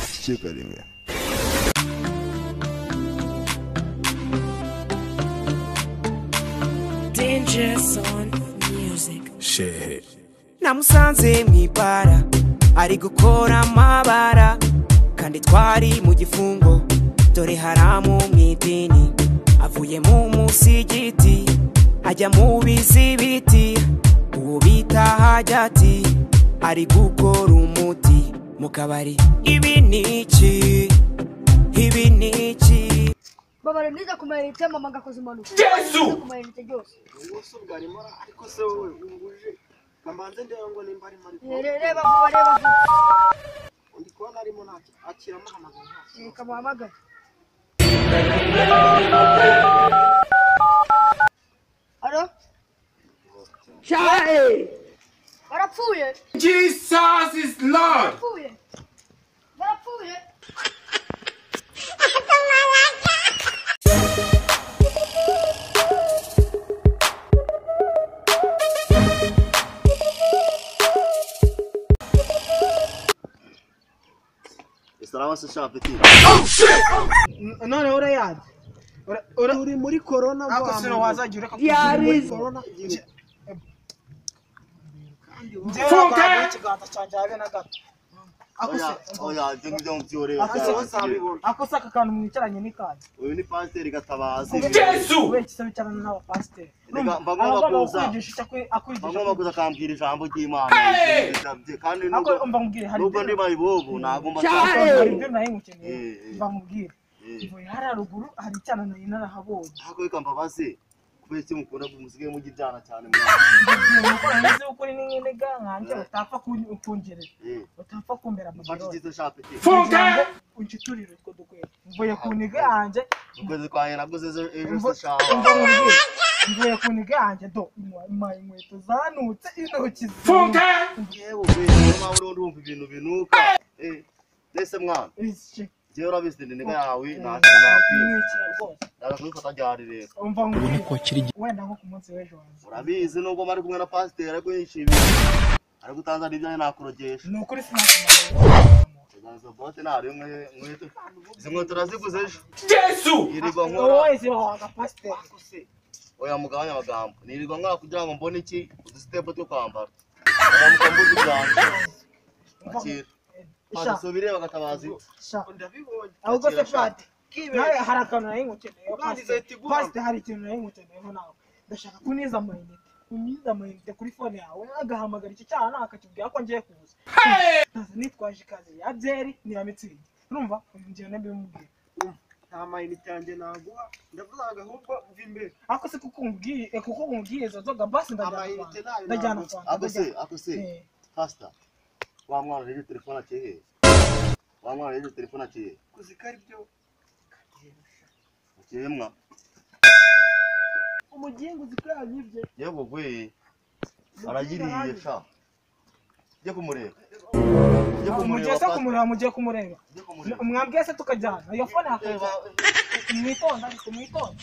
Stupid. Danger Zone Music. Shit. Namusanze mwibara ari gukora amabara kandi twari mu gifungo dore haramu mwidini avuye mu musigiti ajya mu bizibiti uwo bita hajati ari gukora umuti mu kabari. Ibi ni iki? Ibi ni iki? Baba niza kumayinite mama gakoze impanuka. Yesu! Kumayinite byose. Ubuso bwarimo ariko se wowe unguje kambanze ndeba ngo nimba arimo ariko. Reba vuba reba vuba. Ndi kubona arimo ntacyo akira amuhamagaye ntacyo. Reka muhamagare. Alo? Shae! Barapfuye. Jesus is Lord. Barapfuye. Barapfuye. Salama se sha petit. Oh shit! None urayazi. Uri muri corona ako sino wazagira ureka Yari corona. Funke ikiganza cyanjye habe na gato. Oya, oya, ibyo ngibyo mubyoreba. Ako se aka kantu mwicaranye ni kanjye. Uyu ni pasiteri Gatabazi. Yesu! Kubera iki se wicarana n'abapasiteri? Reka mba ngomba kuza. Akwigisha akwigisha. Mba ngomba kuza akambwira ijambo ry'Imana. Kandi nubwo mba nkubwire hari nubwo ndi mayibobo ntabwo mba hari ibyo nayo ngukeneye. Mba nkubwire. Mvuye hariya ruguru hari icyana nari narahabonye. Ariko reka mbabaze. Kubera iki mukunda musigaye mujya ibyana cyane mwana? Nzi ukuri ni nk'iniga nkanjye utapfa kungerera. Utapfa kumbera Mfashe amabiro. ikizo sha petit. Funke! Unchiturire utwo dukweto. Mvuye ku niga yanjye. Ukwezi kwanjye naguze ejo se sha. Mvuye ku niga yanjye do impaye inkweto zanutse intoki. Funke! Yewe we, niyo mpamvu urumva ibintu binuka. Mbese mwana. Iki. Jewe urabizi ni niga yawe nta kintu nakwiba. Ndaza kubifata ryari rero. Umva nkubwire. Wenda nko ku munsi w'ejo wanjye. Urabizi nubwo mari kumwe na pasiteri ariko yishimiye. Ariko utanzana ibyanjye nakurogesha. Ni ukuri sinakumara. Izo bote nta rimwe inkweto. Izi nkweto uraziguze ejo. Yesu! Nirirwa nkora. Wowe zibahaga pasiteri. Oya mugabanya amagambo. Nirirwa nkora kugira ngo mbone iki udusitepo two kwambara. Ndamuka mbuze ibyanjye. Akira. Sha. Subire bagatabazi. Sha. Ndabibonye. Ahubwo se Fati. Nawe hari akantu nari ngukeneyeho. Pasiteri hari ikintu nari ngukeneyeho nawe. Ndashaka kuniza amayinite. Uniza amayinite kuri phone yawe agahamagara iki cyaha nakakibwira ko ngiye kuza. Ndaza nitwaje ikazi ya byeri ni ya mitsingi. Urumva? Ngiye nabimubwira. Nta mayinite yanjye naguha. Ndavuga ahubwo mva imbere. Ako se kuko umbwiye kuko umbwiye izo nzoga basi ndajyana. Ndajyana fanta. Ako se. Pastor. Wa mwana rero telefone akihe? Wa mwana rero telefone akihe? Kuzika ari byo. Akihe mwa. Umugingo uzikanyibye. Yego gwe. Aragiriye sha. Jye kumureba. Jye kumureba. Mugiye kumureba. Mwambwiye se tukajyana. Iyo phone akajyana. Mwitonda ariko mwitonda.